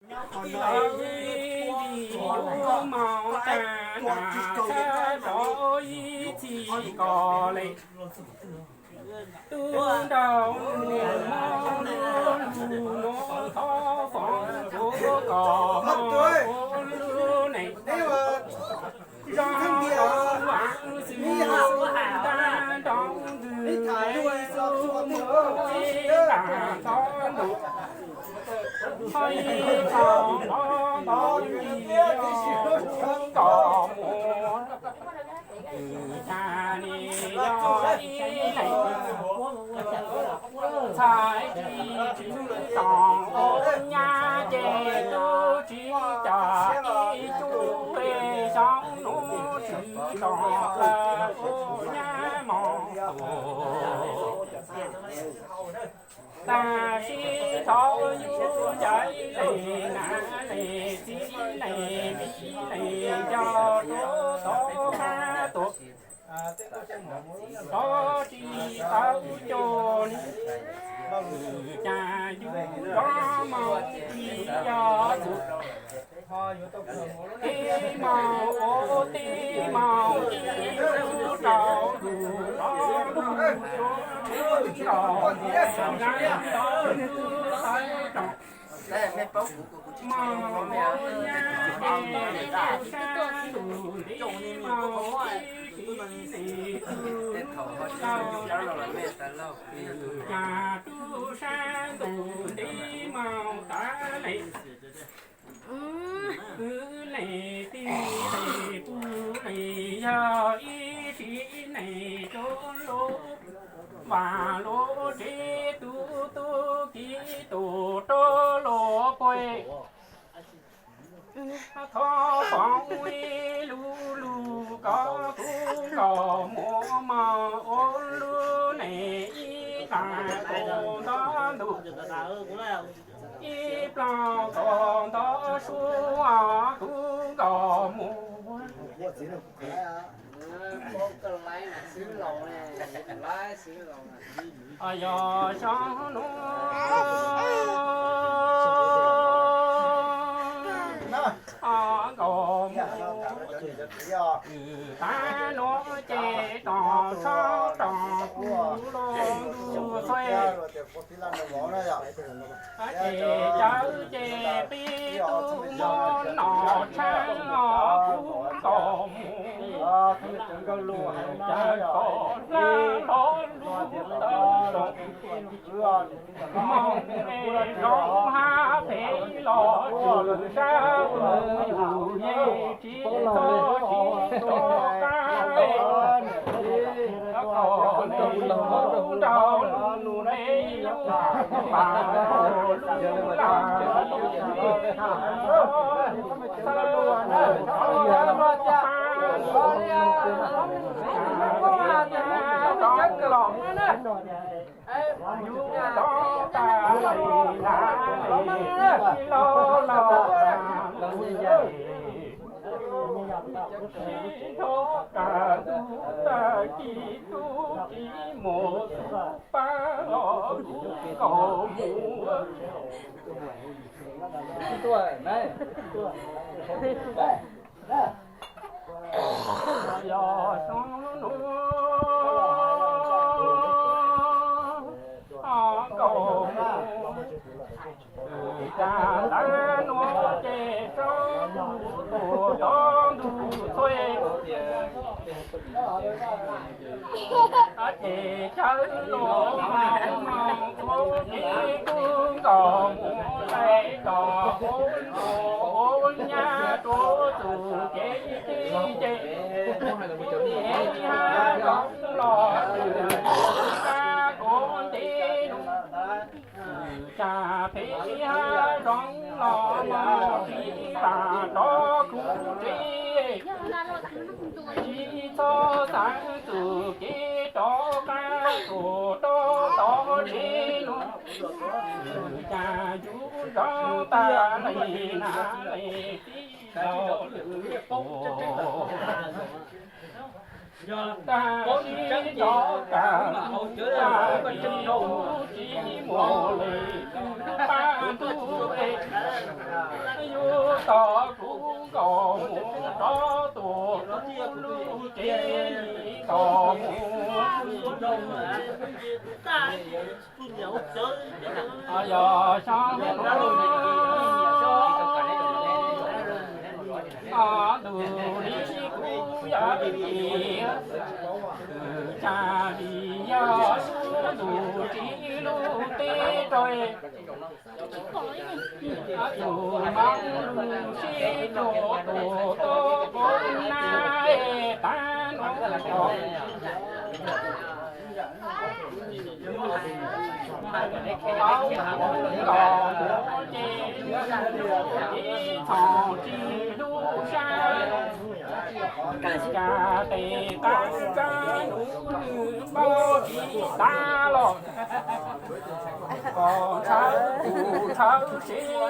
Ib los ib yig yuav moog tag na, txhab rov ib txhis kos le. Tub nraug nus moog lug nuav thov foom kuv kos moog ua lub neej. Zoo nraug waav xwm xub ntaag nroo ntws, xub moog ib taag nrho ntuj, ho ib tog nrho nto ntws, kos moog. Cas ne yog ib leeg ntxhais tsis tsim toom ua nyab, ces tub tsis coj ib cuj xyoo nub tsim toom lawm ua nyab moog tuag. Tam sim thaum yus ncaim leej nam leej txiv leej viv leej ncaus rua tod hab tuaj, rov tsis tau cuag nws, cas yus zov moog tsis yog txug. Tib moog ua tib moog ib lub rau lug, rov lug rua lub rau, rov lug rau lub rau. Moog ua nyab ces tub sab ntuj ntiv moog ib sim neej tug rau, cas tub sab ntuj ntiv moog tas le. Kwv leej tij leej pug leej yawg ib sim neej rua lub vaaj lub tsev, tub tub kiv tug rua lub puag. Thov foom ib lub lug kos kuv nkaus muaj moog ua lub neej ib taag kaum nto ntuj, ib plaag kaum nto suab kuv nkaus muaj. Yog xyoo nuav nkaus muaj, tag nuav ces tom tshoob tom kuv lug ntug txhua. Ces cawv ces peb tug muab nom tshaab os kuv nkaus muaj, cawv kom hlab hlo lug tau zoo, moog zoo hab phem los tshwm sab, yus yeej tsis txhob tsis rov qab, kom nws lug nrau lug npe lug pam lug lug lam lug txhawb lug txhawb lug zoo los yus tau tas li na li lauj lauj. Sib nrho tas ntuj tag kis tub kis muam pab los kuv nkaus muaj. Yog xyoo nuav nkaus muaj, cas tag nuav ces tsaus ntuj tuaj tsaus ntuj txhua. Ces cawv los moog moog txuj kev kuv nkaus muaj, lawv tso kuv nkaus ua nyab rua txuj kev tij ces, peb hab zoo los txwm tag kuv ntev lug, cas peb hab zoo los moog tsis vaam rov kuv tsev, tsis txhob xaav txuj kev rov qab tuaj rua tod tsev lug, cas yus zoo tas li na li tij. Tag sib nrov tag, tag li lub tsis muaj li twb pab ntuj es, yus tos kuv nkaus mus rov tuaj lub tsev li nkaus mus. Yog xyov ntuj li kuv yog li, cas li yog lub ntuj tsis lub teb rau. Tus hmoob lub sij tus tus tub kuv na, tas nub los mus ces ib txhom tsis hlub sab, cas tes qab sab nws npau tsis tas los. Kom ntshaw tus ntshaw sib zoo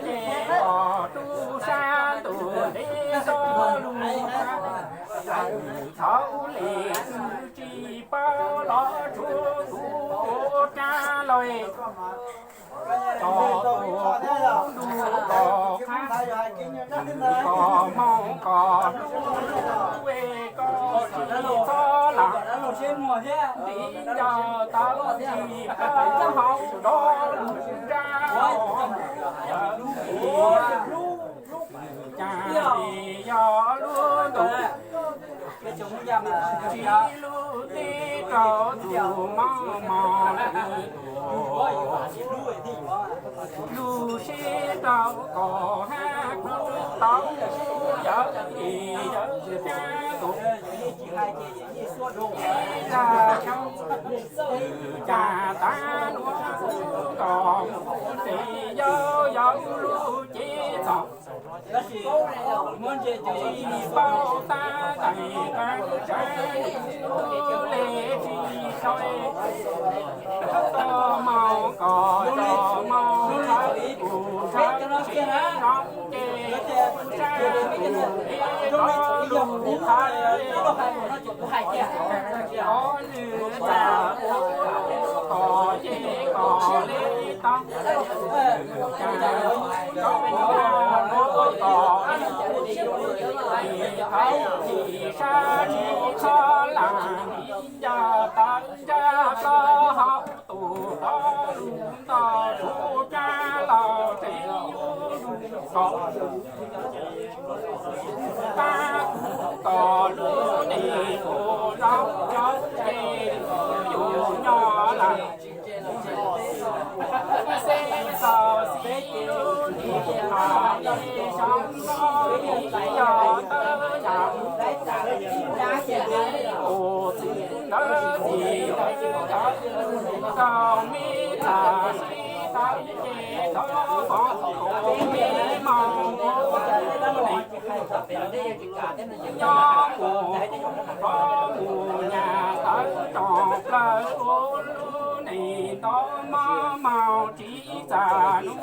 ces kom rub sab ntuj ntev txoj lus. Txhob lim tsis paub los tshuav kuv ua rab lauj. Kom tus kuv ntuj kom qab, kom hmoo kom hlub, kom tsis txhob lam nti ncauj tau tsis paub hauv nrov lus nrab. Cas li yog lub ntuj tsis lub teb rau tus mob mos lwj, lub sij rau kom hab kuv tau yawm li yawm cab tus ib zag xyoo, cas tas nuav kuv nkaus mus ces yau yau lub cev txog. Tsis paub tab tais qab tsav lub le tsis sau, tau mob kom tau mob tshawb kuv tshawb tsis zoo ces sab tus ib tau lub qhov. Ob nws tas ua kom ces kom li tau, cas ua kom tau tsis sab tsis txhob lam li ncauj tawv ntsaj plaub hau tus rov lug nto tsuv cab los tsev yus lug kom pab kuv kom lub neej kuv zoo zoo ces yus nyob lawm. Xeb txog xib lub ntim qhov li xyoo no, yog tawb yam tus txiv ntawd txiv ntawd yog kaum me tas sib tawb ces thov foom tus me mob mus lub neej. Nyob mus rov mus nyas tawv tsoom plaws ua lub neej nto mob mob tsis txaj nub.